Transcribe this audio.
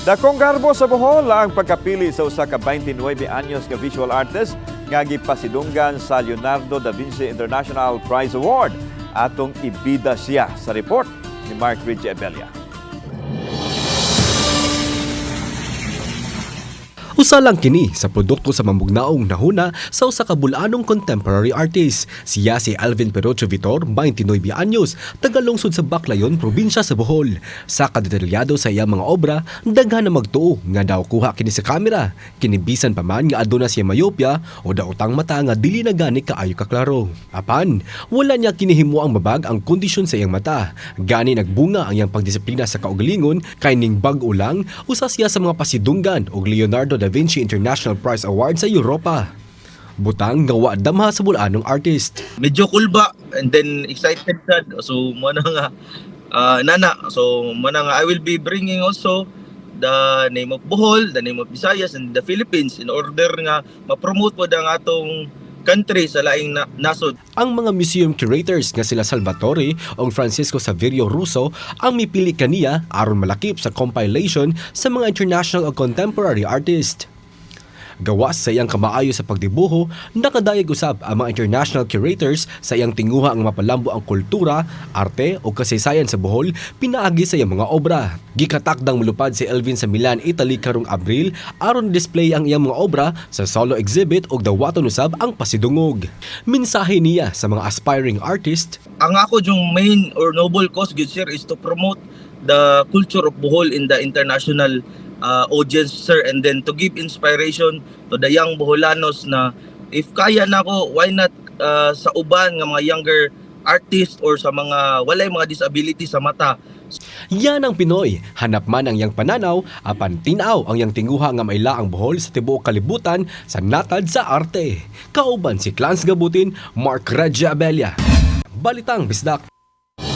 Dakong garbo sa Bohol ang pagkapili sa usa ka 29 anyos nga visual artist nga gipasidunggan sa Leonardo da Vinci International Prize Award. Atong ibida siya sa report ni Mark Ridge Abella. Usa lang kini sa produkto sa mamugnaong nahuna sa usa ka bul-anong contemporary artist. Siya si Alvin Perocho Vitor, 29 anyos, taga lungsod sa Baclayon, probinsya sa Bohol. Sa kadetalyado sa iyang mga obra, daghan na magtuo nga daw kuha kini sa kamera. Kini bisan pa man nga aduna siya myopia o daotang mata nga dili na gani kaayo kaklaro. Apan, wala niya kinihimo ang mabag ang kondisyon sa iyang mata. Gani nagbunga ang iyang pagdisiplina sa kaugalingon kay ning bag-o lang usa siya sa mga pasidunggan og Leonardo da Vinci International Prize Award sa Europa. Butang nga wa damha sa bul-anong artist. Medyo kulba and then excited sad. So mo na nga nana, so mo na nga I will be bringing also the name of Bohol, the name of Visayas and the Philippines in order nga ma-promote pod ang atong country sa laing nasod. Ang mga museum curators nga sila Salvatore ug Francisco Saverio Russo ang mipili kaniya aron malakip sa compilation sa mga international o contemporary artist. Gawas sa iyang kamaayo sa pagdibuho, nakadayag usab ang mga international curators sa iyang tinguha ang mapalambo ang kultura, arte o kasaysayan sa Bohol pinaagi sa iyang mga obra. Gikatakdang mulupad si Elvin sa Milan, Italy karong Abril aron display ang iyang mga obra sa solo exhibit ug dawaton usab ang pasidungog. Mensahe niya sa mga aspiring artist: Ang ako yung main or noble cause gyud, sir, is to promote the culture of Bohol in the international audience, sir, and then to give inspiration to the young Boholanos na if kaya nako, why not sa uban nga mga younger artist or sa mga walay mga disability sa mata. Yan ang Pinoy. Hanap man ang iyang pananaw, apan tinaw ang iyang tinguha nga maila ang Bohol sa tibuok kalibutan sa natad sa arte. Kauban si Clans Gabutin, Mark Regia Abella. Balitang Bisdak.